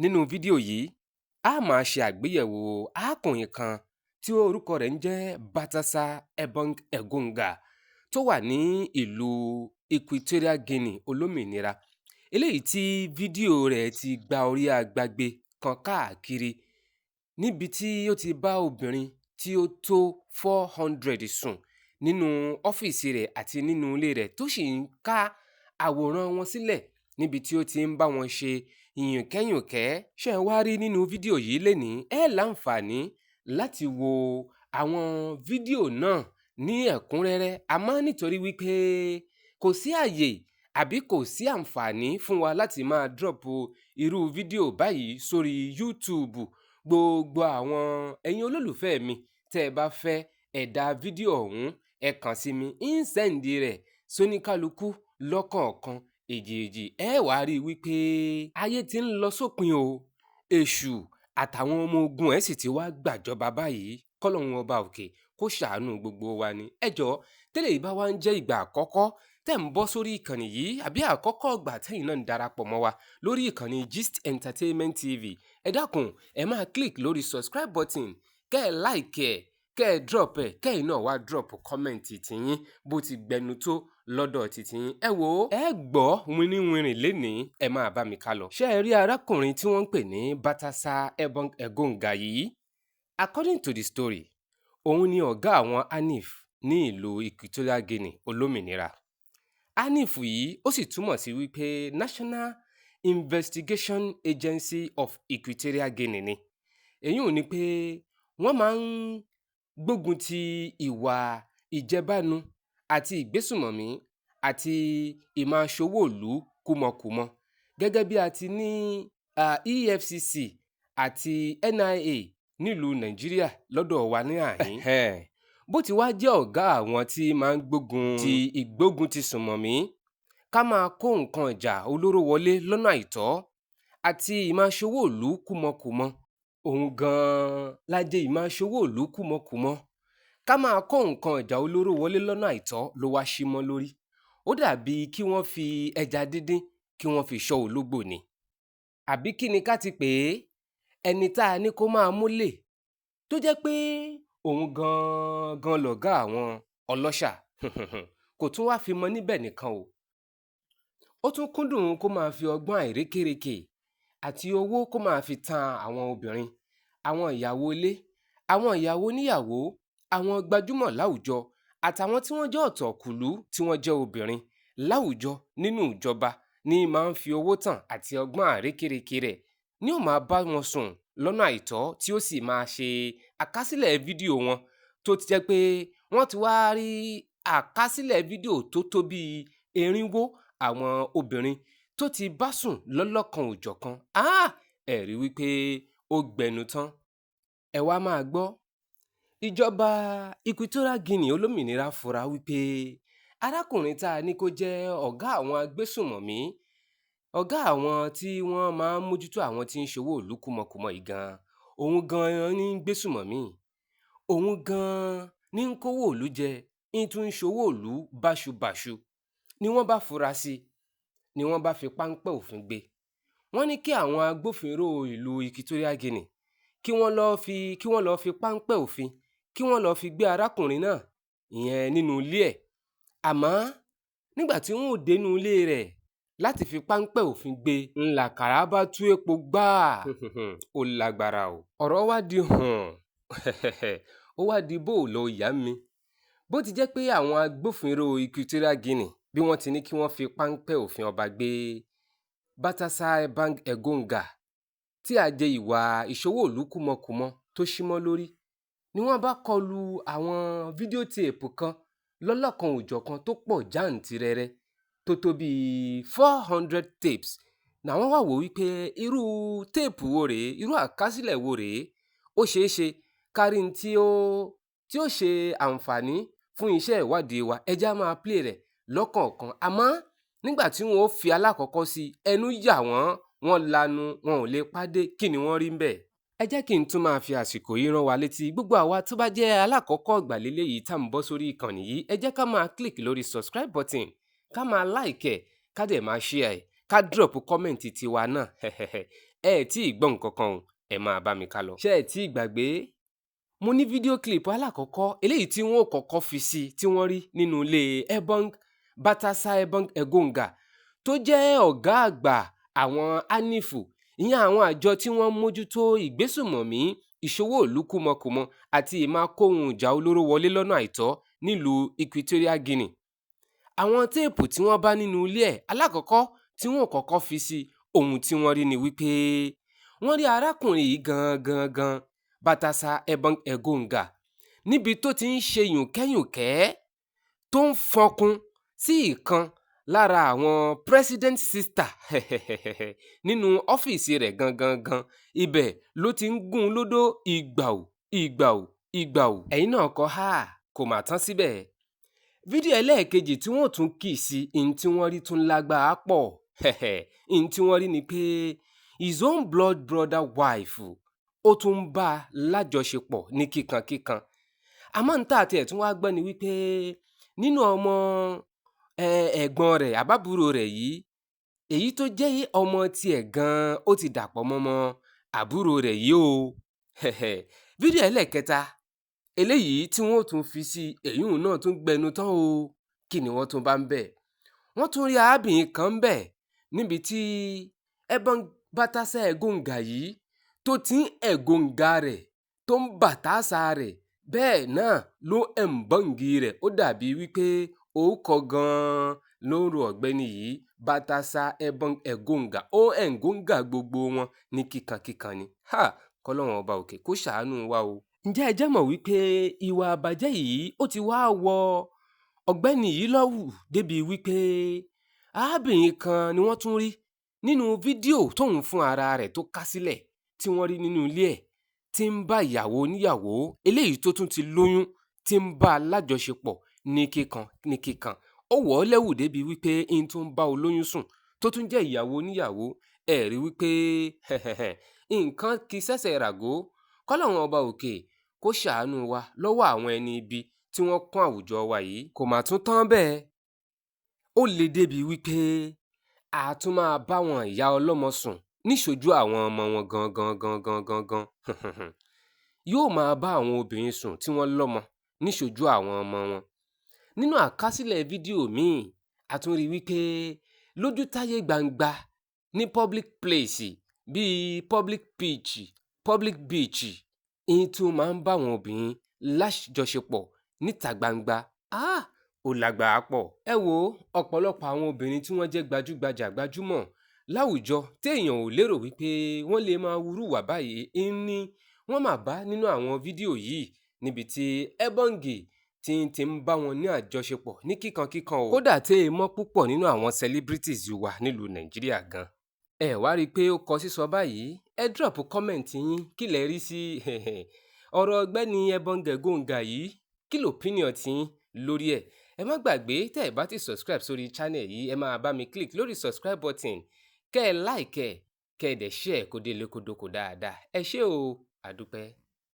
Nínú fídíò yìí, a máa ṣe àgbéyẹ̀wò arákùnrin kan tí orúkọ rẹ̀ ń jẹ́ Baltasar Ebang Engonga tó wà ní ìlú Equatorial Guinea olómìnira, eléyìí tí fídíò rẹ̀ ti gba orí agbágbé kan káàkiri níbi tí ó ti bá obìnrin tí ó tó 400 sùn nínú ọ́fíìsì rẹ̀ àti nínú ilé rẹ̀, tó sì ń ká àwòrán wọn sílẹ̀ níbi tí ó ti ń bá wọn ṣe yùnkẹ́yùnkẹ́. Ṣé ẹ wá rí nínú fídíò yìí lénìí, ẹ láǹfààní láti wo àwọn fídíò náà ní ẹ̀kúnrẹ́rẹ́, àmọ́ nítorí wípé kò sí àyè àbí kò sí àǹfààní fún wa láti máa drop irú fídíò báyìí sórí YouTube. Gbogbo àwọn ẹ̀yin olólùfẹ́ mi tẹ́ ẹ bá fẹ́ ẹ̀dà fídíò ọ̀hún, ẹ kàn sí mi, ń send rẹ̀ sóníkálukú lọ́kọ̀ọ̀kan èjèèjì. Ẹ wàá rí i wípé ayé ti ń lọ sópin o, èṣù àtàwọn ọmọ ogun ẹ̀ sì ti wá gbàjọba báyìí. Kọ́lọ́run ọba òkè kó ṣàánú gbogbo wa ni. Ẹ jọ̀ọ́, tẹ́lẹ̀ yìí bá wá ń jẹ́ ìgbà àkọ́kọ́ tẹ́ ń bọ́ sórí ìkànnì yìí àbí àkọ́kọ́ ìgbà tẹ́yìn náà ń darapọ̀ mọ́ wa lórí ìkànnì Gist Entertainment TV, ẹ dákun, ẹ máa click lórí subscribe button, kẹ́ ẹ like ẹ̀, kẹ́ ẹ drop ẹ̀, kẹ́yìn náà wá drop comment tiyín bó ti gbẹnu tó lọ́dọ̀ tiyín. Ẹ wò ó, ẹ gbọ́ winiwìnrìn lénìí, ẹ máa bá mi ká lọ. Ṣé ẹ rí arákùnrin tí wọ́n ń pè ní Baltasar Ebang Engonga yìí? According to the story, òun ni ọ̀gá àwọn ANIF ní ìlú Equatorial Guinea olómìnira. ANIF yìí, ó sì túmọ̀ sí wípé National Investigation Agency of Equatorial Guinea ni. Èyí ò ní pé wọ́n máa ń gbógun ti ìwà ìjẹbánu àti ìgbésùmọ̀mí àti ìmáa-ṣowó-ìlú kúmọkùmọ, gẹ́gẹ́ bí a ti ní EFCC àti NIA nílùú Nàìjíríà lọ́dọ̀ wa ní àhín. Bó ti wá jẹ́ ọ̀gá àwọn tí máa ń gbógun ti ìgbógun ti sùnmọ̀mí, ká máa kó nǹkan ìjà olóró wọlé lọ́nà àìtọ́ àti ìmáa-ṣowó-ìlú kúmọkùmọ, òun gan-an lájẹ ìmáa-ṣowó-ìlú kúmọkùmọ, ká máa kó nǹkan ìjà olóró wọlé lọ́nà àìtọ́ ló wá sí mọ́ lórí. Ó dàbí kí wọ́n fi ẹja díndín kí wọ́n fi ṣọ́ ológbò ni. Àbí kí ni ká ti pè é? Ẹni tá a ní kó máa mólè tó jẹ́ pé òun gan-an lọ̀gá àwọn ọlọ́ṣà, kò tún wá fi mọ níbẹ̀ nìkan o. Ó tún kúndùn kó máa fi ọgbọ́n àìrékérekè àti owó kó máa fi tan àwọn obìnrin, àwọn ìyàwó ilé, àwọn ìyàwó oníyàwó, àwọn gbajúmọ̀ láwùjọ àtàwọn tí wọ́n jẹ́ ọ̀tọ̀kùlú tí wọ́n jẹ́ obìnrin láwùjọ nínú ìjọba ní máa ń fi owó tàn àti ọgbọ́n àrékérekè rẹ̀ ní ó máa bá wọn sùn lọ́nà àìtọ́, tí ó sì máa ṣe àkásílẹ̀ fídíò wọn, tó ti jẹ́ pé wọ́n ti wá rí àkásílẹ̀ fídíò tó tó bíi 400 àwọn obìnrin tó ti bá sùn lọ́lọ́kan òjọ̀kan. Ẹ rí wípé ó gbẹnu tán. Ẹ wá máa gbọ́. Ìjọba Equatorial Guinea olómìnira fura wípé arákùnrin tá a ní kó jẹ́ ọ̀gá àwọn agbésùnmọ̀mí, ọ̀gá àwọn tí wọ́n máa ń mójútó àwọn tí ń ṣòwò ìlú kúmọkùmọ yìí gan-an, òun gan-an ní ń gbésùnmọ̀mí, òun gan-an ní ń kówó ìlú jẹ, ń tún ń ṣòwò ìlú báṣubàṣu. Ni wọ́n bá fura sí i, ni wọ́n bá fi páńpẹ́ òfin gbé. Wọ́n ní kí àwọn agbófinró ìlú Equatorial Guinea kí wọ́n lọ́ọ́ fi páńpẹ́ òfin kí wọ́n lọ́ọ́ fi gbé arákùnrin náà, ìyẹn nínú ilé ẹ̀. Àmọ́ nígbà tí wọ́n ò dénú ilé rẹ̀ láti fi páńpẹ́ òfin gbé, ńlá bá tú epo gbáà. Ó lágbára o. Ọ̀rọ̀ wá di hàn, ó wá di bó lọ ìyá mi. Bó ti jẹ́ pé àwọn agbófinró Equatorial Guinea, bí wọ́n ti ní kí wọ́n fi páńpẹ́ òfin ọba gbé Baltasar Ebang Engonga tí àjẹ ìwà ìṣòwò ìlú kúmọkùmọ tó símọ́ lórí, ni wọ́n bá kọlu àwọn fídíò tape kan lọ́lọ́kan òjọ̀kan tó pọ̀ jàǹtìrẹrẹ tó tó bíi 400 tapes. Làwọn wá wò wípé irú tape wo rèé, irú àkásílẹ̀ wo rèé? Ó ṣeé ṣe kárí ní tí ó ṣe àǹfààní fún iṣẹ́ ìwádìí wa, ẹ jẹ́ á máa play rẹ̀ lọ́kọ̀ọ̀kan. Àmọ́ nígbà tí wọ́n ó fi alákọ̀ọ́kọ́ sí, ẹnu yà wọ́n, wọ́n lanu, wọn ò lè pàdé. Kí ni wọ́n rí ńbẹ̀? Ẹ jẹ́ kí n tún máa fi àsìkò yìí rán wa létí, gbogbo àwa tó bá jẹ́ alákọ̀ọ́kọ́ ìgbà léléyìí tá à ń bọ́ sórí ìkànnì yìí, ẹ jẹ́ ká máa click lórí subscribe button, ká máa like ẹ̀, ká dẹ̀ máa share ẹ̀, ká drop comment tiwa náà. Ẹ ẹ̀ tí ì gbọ́ nǹkan kan o, ẹ máa bá mi ká lọ. Ṣé ẹ tí ì gbàgbé? Mo ní fídíò clip alákọ̀ọ́kọ́ eléyìí tí wọ́n ò kọ́kọ́ fi sí tí wọ́n rí nínú ilé Ebong Baltasar Ebong Engonga tó jẹ́ ọ̀gá àgbà àwọn ANIF, ìyẹn àwọn àjọ tí wọ́n ń mójútó ìgbésùmọ̀mí, ìṣòwò ìlú kúmọkùmọ àti ìmáa-kóhun ìjà olóró wọlé lọ́nà àìtọ́ nílùú Equatorial Guinea. Àwọn téèpù tí wọ́n bá nínú ilé ẹ̀ alákọ̀ọ́kọ́ tí wọ́n ò kọ́kọ́ fi sí, ohun tí wọ́n rí ni wípé wọ́n rí arákùnrin yìí gan-an gan Baltasar Ebong Engonga níbi tó ti ń ṣe yùnkẹ́yùnkẹ́ tó ń fọnkún sí ìkan lára àwọn president sister nínú ọ́fíìsì rẹ̀ gangan gan. Ibẹ̀ ló ti ń gún un lódó ìgbàù ìgbàù ìgbàù. Ẹ̀yin náà kọ́ ha, kò mà tán síbẹ̀. Fídíò ẹlẹ́ẹ̀kejì tí wọ́n tún kì sí ihun tí wọ́n rí tún lágbára pọ̀. Ihun tí wọ́n rí ni pé his own blood brother wife, ó tún ń bá a lájọṣepọ̀ ní kíkankíkan. Àmọ́ n tá àti ẹ̀ tún wá gbọ́ ni wípé nínú ọmọ ẹ̀gbọ́n rẹ̀ àbábúrò rẹ̀ yìí, èyí tó jẹ́ ọmọ tiẹ̀ gan-an, ó ti dàpọ̀ mọ́mọ àbúrò rẹ̀ yìí o. Fídíò ẹlẹ́ẹ̀kẹta eléyìí tí wọ́n tún fi sí, èyí náà tún gbẹnu tán o. Kí ni wọ́n tún bá ń bẹ̀? Wọ́n tún rí arábìnrin kan ń bẹ̀ níbi tí Ebong Baltasar Engonga yìí tó ti ń ẹ̀góǹgà rẹ̀, tó ń bàtàsà rẹ̀, bẹ́ẹ̀ náà ló ẹ̀ǹbọ̀ǹgì rẹ̀. Ó dàbí wípé orúkọ gan-an ló ń ro ọ̀gbẹ́ni yìí, Baltasar Ebong Engonga. Ó ẹ̀ǹgóǹgà gbogbo wọn ní kíkankíkan ni. Ha! Kọ́lọ́run ọba òkè kó ṣàánú wa o. Ǹjẹ́ ẹ jẹ́ mọ̀ wípé ìwà àbàjẹ́ yìí ó ti wá wọ ọ̀gbẹ́ni yìí lọ́wù débi wípé arábìnrin kan ni wọ́n tún rí nínú fídíò tóun fún ara rẹ̀ tó ká sílẹ̀ tí wọ́n rí nínú ilé ẹ̀ tí ń bá ìyàwó oníyàwó eléyìí tó tún ti lóyún tí ń bá a lájọṣepọ̀ ní kíkan ní kíkan. Ó wọ̀ ọ́ lẹ́wù débi wípé ń tún bá olóyún sùn tó tún jẹ́ ìyàwó oníyàwó. Ẹ rí wípé nǹkan kì í ṣẹ̀ṣẹ̀ ràgó. Kọ́lọ́run ọba òkè kó ṣàánú wa lọ́wọ́ àwọn ẹni ibi tí wọ́n kún àwùjọ wa yìí. Kò mà tún tán bẹ́ẹ̀. Ó le débi wípé a tún máa bá wọn ìyá ọlọ́mọ sùn níṣojú àwọn ọmọ wọn gangan gangan gangan. Yóò máa bá àwọn obìnrin sùn tí wọ́n lọ́mọ níṣojú àwọn ọmọ wọn. Nínú àkásílẹ̀ fídíò míì, a tún rí wípé lójútáyé gbangba ní public place bíi public beach, public beach, ń tún máa ń bá àwọn obìnrin lájọṣepọ̀ níta gbangba. Ah! Ó lágbára pọ̀. Ẹ wo ọ̀pọ̀lọpọ̀ àwọn obìnrin tí wọ́n jẹ́ gbajúgbajà gbajúmọ̀ láwùjọ téèyàn ò lérò wípé wọ́n lè máa wúrú wà báyìí ń ní wọ́n mà bá nínú àwọn fídíò yìí níbi tí Ebong tí ń ti ń bá wọn ní àjọṣepọ̀ ní kíkankíkan o. Kódà tẹ́ ẹ mọ́ púpọ̀ nínú àwọn celebrities wa nílùú Nàìjíríà gan. Ẹ wá rí i pé ó kọ sísọ báyìí. Ẹ drop comment yín, kí lẹ rí sí ọ̀rọ̀ ọ̀gbẹ́ni Ebong Engonga yìí? Kí ló opinion tiyín lórí ẹ̀? Ẹ má gbàgbé, tẹ́ ẹ bá ti subscribe sórí channel yìí, ẹ máa bá mi click lórí subscribe button, kẹ́ ẹ like ẹ, kẹ́ ẹ dẹ̀ share kó délé kó dóko dáadáa. Ẹ ṣé o, àdúpẹ́.